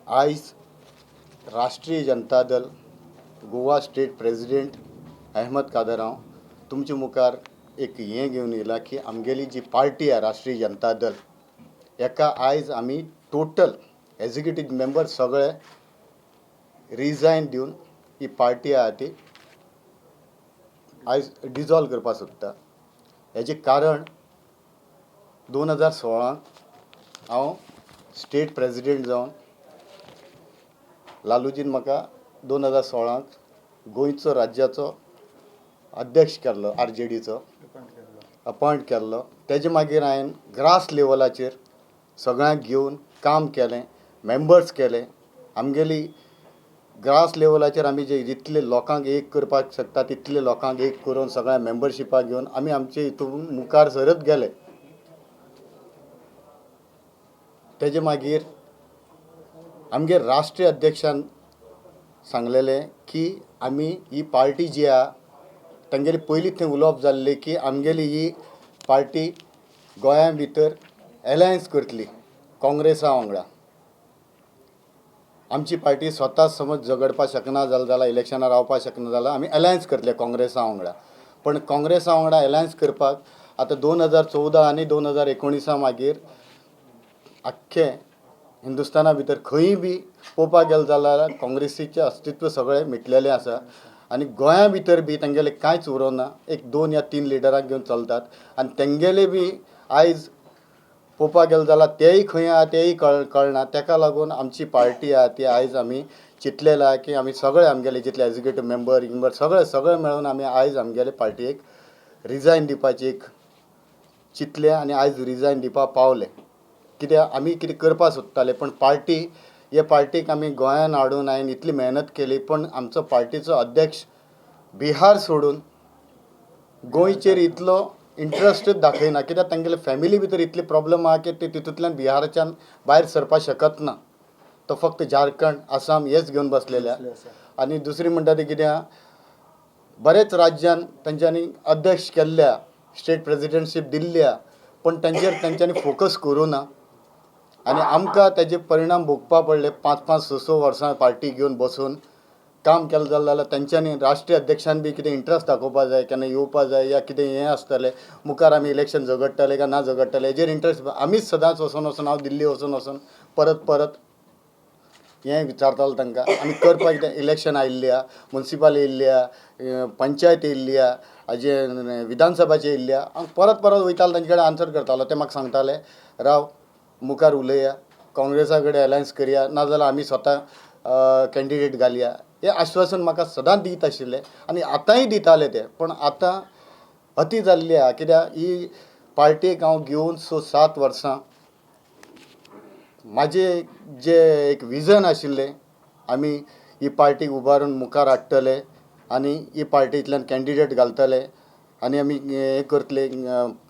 आयज राष्ट्रीय Janata Dal Goa state president Ahmed Kadar हांव तुमचे मुखार एक हें घेवन येयला की आमगेली जी पार्टी आहा राष्ट्रीय जनता दल हेका आयज आमी टोटल एग्जिक्युटीव मेंबर सगळे रिजायन दिवन ही पार्टी आहा ती आयज डिजॉल्व करपाक सोदता. हेजें कारण 2016 हांव स्टेट प्रेजिडेंट जावन लालूजीन म्हाका 2016 गोंयचो राज्याचो अध्यक्ष केल्लो, आरजेडीचो अपॉयंट केल्लो. तेजे मागीर हांवें ग्रास लेवलाचेर सगळ्यांक घेवन काम केलें, मेंबर्स केले. आमगेली ग्रास लेवलाचेर आमी जे जितले लोकांक एक करपाक शकता तितले लोकांक एक करून सगळ्या मेंबरशिपाक घेवन आमी आमचे हितून मुखार सरत गेले. तेजे मागीर आमगे राष्ट्रीय अध्यक्षान सांगलेलें की आमी ही पार्टी जी आहा तांगेली पयलीं थंय उलोवप जाल्लें की आमगेली ही पार्टी गोंया भितर एलायन्स करतली काँग्रेसा वांगडा. आमची पार्टी स्वता समज झगडपाक शकना जालें जाल्यार इलेक्शनाक रावपाक शकना जाल्यार आमी एलायन्स करतले काँग्रेसा वांगडा. पण काँग्रेसा वांगडा एलायन्स करपाक आतां 2014 आनी 2019 मागीर आख्खें हिंदुस्ताना भितर खंयी बी पळोवपाक गेलें जाल्यार काँग्रेसीचें अस्तित्व सगळें मिटलेलें आसा आनी गोंया भितर बी तेंगेलें कांयच उरोना. एक 2 या 3 लिडरांक घेवन चलतात आनी तेंगेले बी आयज पळोवपाक गेलें जाल्यार तेय खंय आहा तेय कळना. तेका लागून आमची पार्टी आहा ती आयज आमी चिंतलेलें आहा की आमी सगळे आमगेले जितले एग्जिक्युटीव मेंबर बिंबर सगळे सगळे मेळून आमी आयज आमगेले पार्टयेक रिजायन दिवपाची एक चिंतलें आनी आयज रिजायन दिवपाक पावले. कित्याक आमी कितें करपाक सोदताले पण पार्टी हे पार्टीक आमी गोंयान हाडून हांवें इतली मेहनत केली पण आमचो पार्टीचो अध्यक्ष बिहार सोडून गोंयचेर इतलो इंट्रस्ट दाखयना. कित्याक तांगेले फॅमिली भितर इतली प्रॉब्लम आहा की ते तितूंतल्यान बिहारच्यान भायर सरपाक शकत ना. तो फक्त झारखंड आसाम हेच घेवन बसलेले आहा. आनी दुसरी म्हणटा ती कितें आहा, बरेच राज्यान तांच्यांनी अध्यक्ष केल्ल्या, स्टेट प्रेजिडेंटशीप दिल्ली आहा पण तांचेर तांच्यांनी फोकस करूं ना आनी आमकां ताजे परिणाम भोगपा पडले. 5 5 6 6 वर्सां पार्टी घेवन बसून काम केलें जालें जाल्यार तांच्यांनी राष्ट्रीय अध्यक्षान बी कितें इंट्रस्ट दाखोवपा जाय, केन्ना येवपा जाय या कितें हें आसतलें मुखार आमी इलेक्शन झगडटले काय ना झगडटले हेजेर इंट्रस्ट. आमीच सदांच वचोन वचोन हांव दिल्ली वचोन वचोन परत परत हें विचारतालो तांकां आमी करपाक कितें. इलेक्शन आयिल्ली आहा, मुन्सिपाल येयल्ली आहा, पंचायत येयल्ली आहा, हाजे विधानसभाचे येयल्ली आहा. हांव परत परत वयतालो तांचे कडेन आन्सर करतालो. ते म्हाका सांगताले राव मुखार उलया, काँग्रेसा कडेन एलायन्स करया, नाजाल्यार आमी स्वता कॅन्डिडेट घालया. हें आश्वासन म्हाका सदांच दीत आशिल्लें आनी आतांय दिताले ते. पण आतां अती जाल्ली आहा. कित्याक ही पार्टीक हांव घेवन 6 7 वर्सां म्हाजें जे एक विजन आशिल्लें आमी ही पार्टीक उबारून मुखार हाडटले आनी ही पार्टींतल्यान कॅन्डिडेट घालतले आनी आमी हें करतले,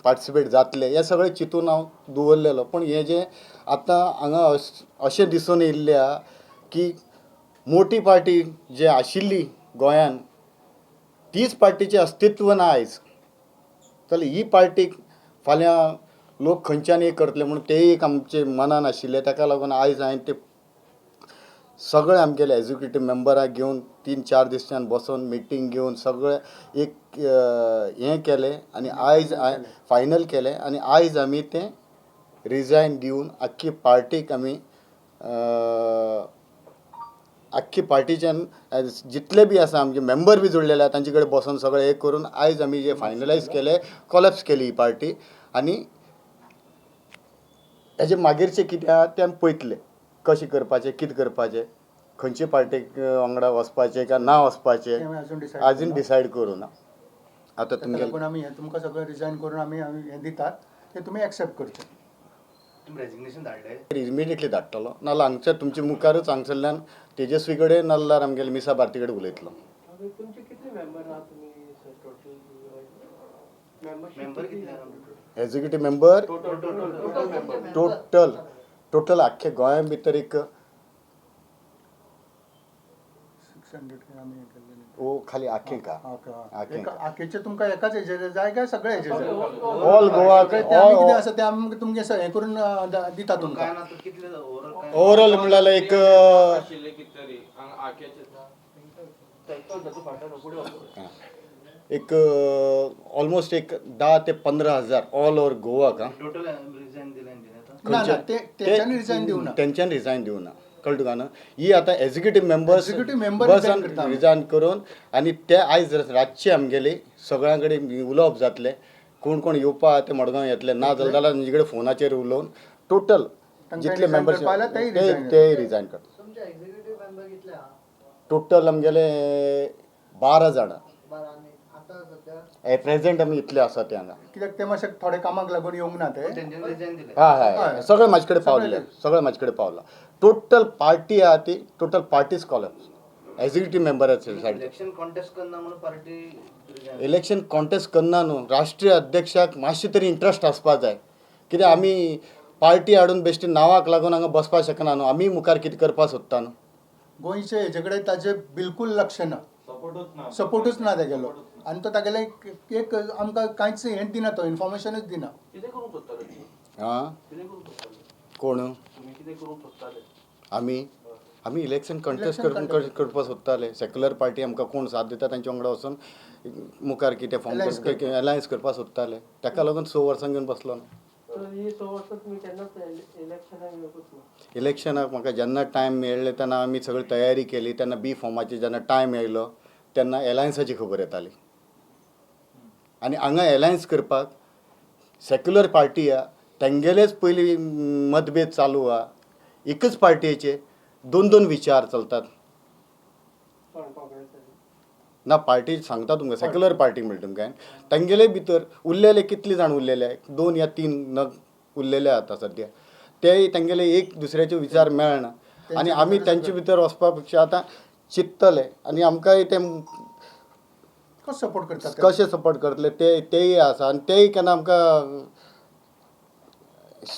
पार्टिसिपेट जातले, हें सगळें चिंतून हांव दवरलेलो. पूण हें जें आतां हांगा अशें दिसून येयल्लें आहा की मोटी पार्टी जी आशिल्ली गोंयान तीच पार्टीचें अस्तित्व ना आयज. जाल्यार ही पार्टीक फाल्यां लोक खंयच्यान एक करतले म्हूण तेय एक आमचे मनान आशिल्लें. ताका लागून आयज हांवें ते सगळे आमगेले एग्जिक्युटीव मेंबराक घेवन 3-4 दिसांच्यान बसोन मिटींग घेवन सगळे एक हें केलें आनी आयज फायनल केलें आनी आयज आमी तें रिजायन दिवन आख्खी पार्टीक आमी आख्खी पार्टीच्यान जितले बी आसा आमचे मेंबर बी जोडलेले आहा तांचे कडेन बसोन सगळें एक करून आयज आमी जे फायनलायज केलें, कॉलेप्स केली ही पार्टी. आनी हेजे मागीरचें कितें आहा तें आमी पळयतले, कशें करपाचें, कितें करपाचें, खंयचे पार्टीक वांगडा वचपाचें काय ना वचपाचें आजून डिसायड करूं ना. आतां तुमगेलें आमी हें तुमकां सगळें रिजायन करून आमी हें दितात तें तुमी एक्सेप्ट करचें. तुमी रेजिग्नेशन धाडलें? इमिडिएटली धाडटलो, नाजाल्यार हांगचे तुमचे मुखारूच हांगसरल्यान तेजस्वी कडेन नाजाल्यार आमगेले मिसा भारती कडेन उलयतलो. तुमचे कितले मेंबर आहा तुमी सर टोटल मेंबर कितले आहा? एग्जिक्युटीव मेंबर टोटल टोटल आख्खे गोंया भितर एक 600 आमी हें केल्लें. ओ खाली आखे का आखे. आखेचे तुमकां एकाच हेजेर जाय काय सगळे हेजेर जाय? ऑल गोवा. सगळे ते आमी कितें आसा ते आमी तुमगे हें करून दिता काय तुमकां. ना तर कितले ओवरऑल काय? ओवरऑल म्हणल्यार एक आशिल्ले कितें तरी हांगा आक्याचे. एक ऑलमोस्ट एक 10 ते 15 हजार ऑल ओवर गोवा का. टोटल रिझाईन दिलें तेंच्यांनी आतां? ना ना, ते तेंच्यांनी रिजायन दिवना. तेंच्यानी रिजायन दिवना, कळ्ळें तुका न्हू? ही आतां एग्जिक्युटीव मेंबर्स Executive member resign करता आमी. रिजायन करून आनी ते आयज रातचे आमगेली सगळ्यां कडेन उलोवप जातलें. कोण कोण येवपा आहा ते मडगांव येतले, ना जाल्यार जाल्यार तेंचे कडेन फोनाचेर उलोवन टोटल तांकां जितले resign members करपा जाल्यार तेय resign. ते रिजायन करता. तुमचे एक्झिक्युटिव्ह मेंबर कितले आहा? टोटल आमगेले 12 जाणां. बारा. आनी आतां सद्या? एट प्रेझेंट आमी इतले आसा ते हांगा. कित्याक ते मातशे थोडे कामाक लागून येवंक ना ते. तेंच्यांनी रिझाईन दिलें. हय हय, सगळे म्हाजे कडेन पावले, सगळे म्हाजे कडेन पावला. टोटल पार्टी आहा ती टोटल पार्टीज कॉलप्स एग्जिक्युटीव मेंबराचे सायडीन. इलेक्शन कॉन्टेस्ट करना म्हणून पार्टी रिझाईन? इलेक्शन कॉन्टेस्ट करना न्हू, राष्ट्रीय अध्यक्षाक मातशें तरी इंट्रस्ट आसपा जाय. कित्याक आमी पार्टी हाडून बेश्टी नांवाक लागून हांगा बसपाक शकना न्हू. आमी मुखार कितें करपाक सोदता न्हू. गोंयचे हेजे कडेन ताजें बिलकूल लक्ष ना, सपोर्टूच ना तेगेलो. आनी तो तागेले एक आमकां कांयच हें दिना, तो इन्फॉर्मेशनूच दिना. कितें करूंक सोदताले तुमी? आं? कितें करूंक सोदताले? कोण? तुमी कितें करूंक सोदताले? आमी आमी इलेक्शन कॉन्टेस्ट Election contest. करपाक सोदताले. सेक्युलर पार्टी आमकां कोण साथ दिता तांच्या वांगडा वचून मुखार कितें फॉर्म Alliance. अलायन्स करपाक सोदताले. ताका लागून 6 वर्सां घेवन बसलो न्हू. तर ही 6 वर्सां तुमी केन्नाच इलेक्शनाक येवकूच ना? इलेक्शनाक म्हाका जेन्ना टायम मेळ्ळें तेन्ना आमी सगळी तयारी केली. तेन्ना बी फॉर्माची जेन्ना टायम येयलो तेन्ना एलायन्साची खबर येताली. आनी हांगा एलायन्स करपाक सेक्युलर पार्टी आहा तेंगेलेच पयलीं मतभेद चालू आहा. एकच पार्टयेचे दोन दोन विचार चलतात. कोण, काँग्रेसाचे? ना, पार्टी सांगता तुमकां, सेक्युलर पार्टी म्हणटा तुमकां हांवें. तेंगेले भितर उरलेले कितले जाण उरलेले, दोन या तीन नग उरलेले आतां सद्या, तेय तेंगेले एक दुसऱ्याचे विचार मेळना. आनी आमी तेंचे भितर वचपा पेक्षा आतां चिंततले आनी आमकांय ते कसो सपोर्ट करता ते? कशे सपोर्ट करतले ते तेय आसा. आनी तेय केन्ना आमकां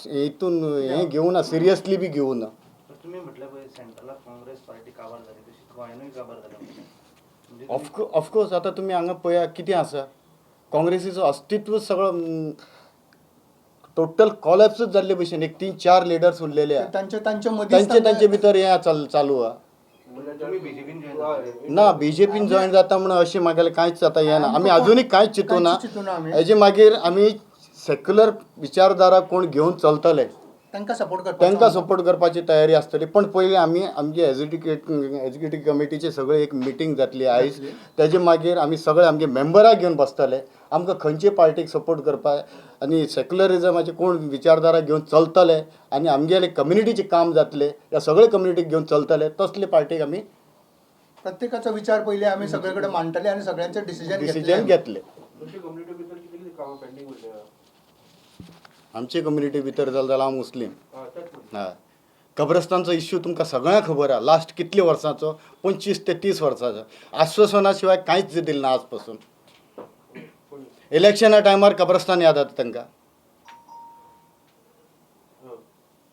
हितून हें घेवना, सिरियसली बी घेवना. तर तुमी म्हटलें पळय सेंट्रलाक काँग्रेस पार्टी काबार जाली, तशी गोंयानूय काबार जाल्या म्हणजे? ऑफकोर्स, आतां तुमी हांगा पळया कितें आसा, काँग्रेसीचो अस्तित्व सगळो टोटल कॉलॅप्सूच जाल्ले भशेन. एक तीन चार लिडर्स उरलेले आहा. तांचे तांचे मदींच. तांचे तांचे भितर हें चालू आहा. तुमी बीजेपीन जॉईन जातले? ना, बीजेपीन जॉयन जाता म्हणून अशें म्हागेलें कांयच आतां येना. आमी अजुनूय कांयच चिंतूना. कांयच चिंतूना आमी. हेजे मागीर आमी सेक्युलर विचारधारा कोण घेवन चलतले तांकां सपोर्ट करपाक, तांकां सपोर्ट करपाची तयारी आसतली. पण पयलीं आमी आमची एग्जिक्युटीव कमिटीची सगळी एक मिटींग जातली आयज. तेजे मागीर आमी सगळे आमगे मेंबराक घेवन बसतले. आमकां खंयचे पार्टीक सपोर्ट करपाक आनी सेक्युलरिजमाचे कोण विचारधारा घेवन चलतले आनी आमगेले कम्युनिटीचें काम जातलें, ह्या सगळे कम्युनिटीक घेवन चलतले तसले पार्टीक आमी प्रत्येकाचो विचार पयलीं आमी सगळे कडेन मांडटले आनी सगळ्यांचे डिसिजन डिसिजन घेतले. तुमच्या कम्युनिटी भितर कितें कितें कामां पेंडींग उरल्या? आमचे कम्युनिटी भितर जालें जाल्यार हांव मुस्लीम. हय, तेंच म्हणटा. हय, कब्रस्तानचो इश्यू तुमकां सगळ्यांक खबर आहा. लास्ट कितले वर्सांचो, 25 ते 30 वर्सांचो. आश्वासना शिवाय कांयच दिलें ना आज पासून. इलेक्शना टायमार कब्रस्तान याद जाता तांकां.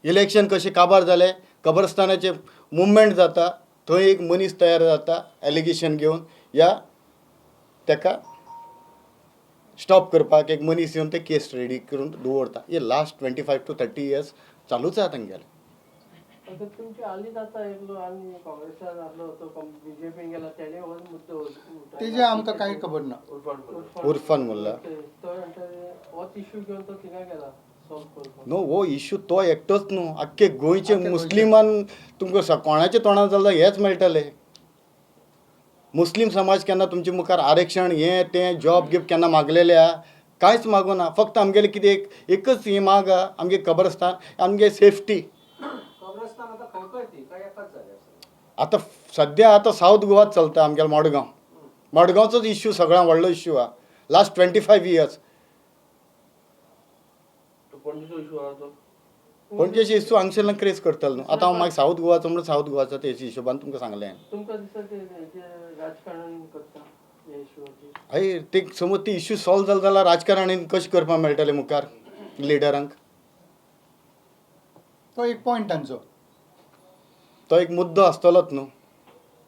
इलेक्शन कशें काबार जालें, कब्रस्तानाचें मुवमेंट जाता, थंय एक मनीस तयार जाता एलिगेशन घेवन या ताका स्टॉप करपाक एक मनीस येवन ते केस रेडी करून दवरता. हे लास्ट 25 टू 30 इयर्स चालूच आहा तांगेलें. आतां तुमची हालींच आतां एकलो आनी काँग्रेसान आसलो तो बीजेपीन गेला, तेणे हो मुद्दो उठायला. तेजें आमकां कांय खबर ना. उरफान म्हणटा. उरफान मुल्ला. तो म्हणटा होच इश्यू घेवन तो थिंगा गेला सॉल्व करपाक. न्हू, हो इश्यू तो एकटोच न्हू, आख्खे गोंयचे आख्खे गोंयचे. मुस्लिमान तुमकां कोणाच्या तोंडान जाल्यार हेच मेळटले. मुस्लीम समाज केन्ना तुमचे मुखार आरक्षण हें तें जॉब गिफ्ट केन्ना मागलेले आहा? कांयच मागूना. फक्त आमगेलें कितें एक एकच ही माग आहा, आमगे कब्रस्तान, आमगे सेफ्टी. कब्रस्तान आतां खंय खंय ती काय एकाच जाग्यार आसा? आतां सद्या आतां सावथ गोवात चलता आमगेलो मडगांव. मडगांवचोच इश्यू सगळ्यांत व्हडलो इश्यू आहा लास्ट 25 इयर्स. तो पणजेचो इशू आहा तो? पणजेचे इश्यू हांगसरल्यान क्रेज करतलो न्हू. आतां हांव मागीर सावथ गोवाचो म्हणून सावथ गोवाचो तेजे हिशोबान तुमकां सांगलें हांवें. तुमकां दिसता ते हेजे राजकारण करता हे इश्यूचेर? हय, ते समज ती इश्यू सॉल्व जालो जाल्यार राजकारणान कशें करपाक मेळटलें मुखार लिडरांक? तो एक पॉयंट तांचो. तो एक मुद्दो आसतलोच न्हू.